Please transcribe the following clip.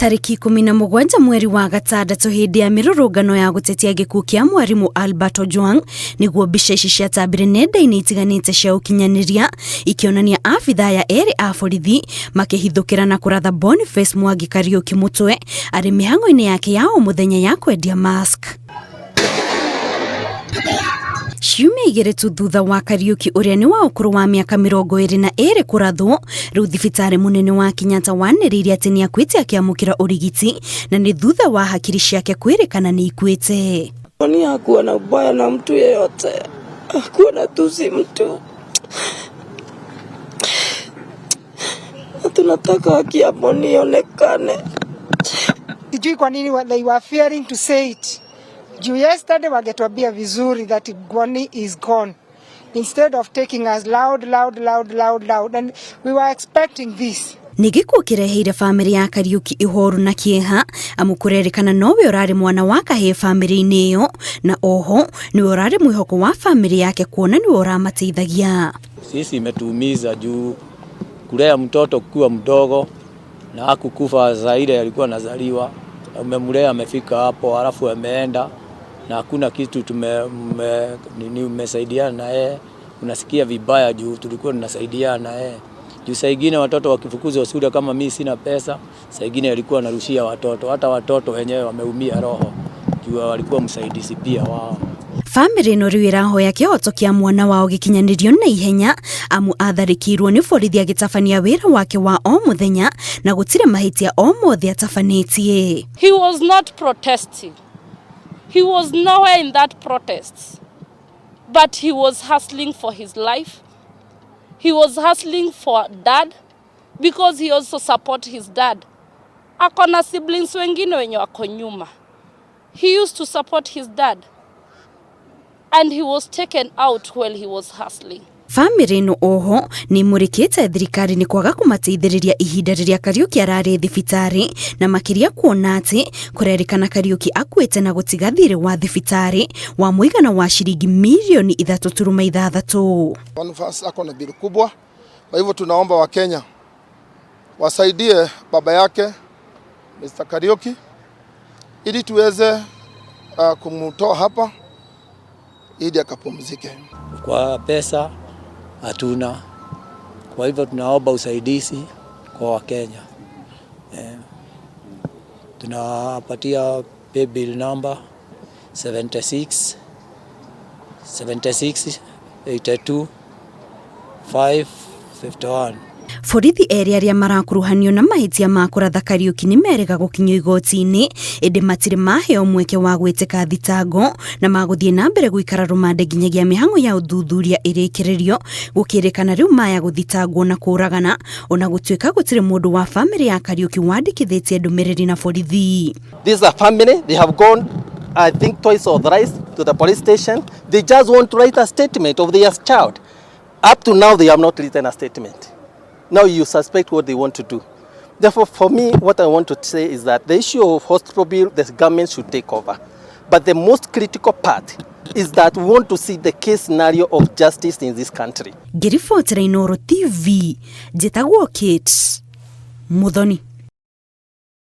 Tarĩki 17 mweri wa gatandatũ hĩndĩ ya mĩrũrũngano ya gũtetia gĩkuũ kĩa mwarimũ Albert Ojwang nĩguo mbica ici ciatambire nenda-inĩ itiganĩte cia ũkinyanĩria ikĩonania abithaa aya erĩ a borithi makĩhithũkĩra na kũratha Boniface Mwangi Kariũki mũtwe arĩ mĩhang'o-inĩ yake ya o mũthenya ya kwendia mask. Ciumia igĩrĩ tu thutha wa Kariũki ũrĩa nĩ wa ũkũrũ wa mĩaka 22 kũrathwo, rĩu thibitarĩ mũnene wa Kenyatta wanĩrĩire atĩ nĩ akuĩte akĩamũkĩra ũrigiti na nĩ thutha wa hakiri ciake kwĩrĩkana nĩ ikuĩte. Kwani hakuwa na ubaya na mtu yeyote, hakuwa na tusi mtu. Na tunataka haki ya Boni ionekane. Sijui kwa nini they were fearing to say it. Juu yesterday wangetuambia vizuri that Boni is gone. Instead of taking us loud, loud, loud, loud, loud. And we were expecting this. Nĩ gĩkuũ kĩreheire bamĩrĩ ya Kariũki ihoru na kĩeha amu kũrerĩkana nowe ũrarĩ mwana wa kahĩĩ bamĩrĩ-inĩ ĩyo na oho nĩwe ũrarĩ mwĩhoko wa bamĩrĩ yake kuona nĩwe ũramateithagia. Sisi imetuumiza juu kulea mtoto kuwa mdogo na hakukufa saa ile alikuwa anazaliwa, umemlea amefika hapo, halafu ameenda na hakuna kitu nini umesaidiana na yeye, unasikia vibaya juu tulikuwa tunasaidiana na yeye. Juu saa ingine watoto wakifukuzwa shule kama mimi sina pesa, saa ingine alikuwa anarushia watoto, hata watoto wenyewe wameumia roho juu walikuwa msaidizi pia wao. Bamĩrĩ ĩno rĩu ĩrahoya kĩhoto kĩa mwana wao gĩkinyanĩrio na ihenya amu atharĩkĩirwo nĩ borithi agĩtabania wĩra wake wa o mũthenya na gũtirĩ mahĩtia o mothe atabanĩtie. He was not protesting. He was nowhere in that protest. But he was hustling for his life. He was hustling for dad because he also support his dad. Ako na siblings wengine wenye wako nyuma. He used to support his dad. And he was taken out while he was hustling. Bamĩrĩ ĩno oho nĩ ĩmũrĩkĩte thirikari nĩ kwaga kũmateithĩrĩria ihinda rĩrĩa Kariũki ararĩ thibitarĩ na makĩria kuona atĩ kũrerĩkana Kariũki akuĩte na gũtiga thirĩ wa thibitarĩ wa mũigana wa ciringi mirioni 3.6. Boniface ako na bili kubwa, kwa hivyo tunaomba Wakenya wasaidie baba yake Mr. Kariuki ili tuweze kumtoa hapa ili akapumzike. Kwa pesa hatuna, kwa hivyo tunaomba usaidizi kwa Wakenya. Tunapatia paybill number 76 76 82 551. Borithi erĩ arĩa marakuruhanio na mahĩtia ma kũratha Kariũki nĩ merĩga gũkinyio igoti-inĩ ĩndĩ matirĩ maheo mweke wa gwĩtĩka thitango na magũthiĩ na mbere gũikara rũmande nginyagia mĩhang'o ya ũthuthuria ĩrĩkĩrĩrio gũkĩrĩkana rĩu maya gũthitangwo na kũragana ona gũtuĩka gũtirĩ mũndũ wa bamĩrĩ ya Kariũki wandĩkithĩtie ndũmĩrĩri na borithi. This is a family. They have gone, I think, twice or thrice to the police station. They just want to write a statement of their child. Up to now, they have not written a statement. Now you suspect what they want to do. Therefore, for me, what I want to say is that the issue of hospital bill, the government should take over. But the most critical part is that we want to see the case scenario of justice in this country. Ngĩribotera Inooro TV, njĩtagwo Kate Muthoni.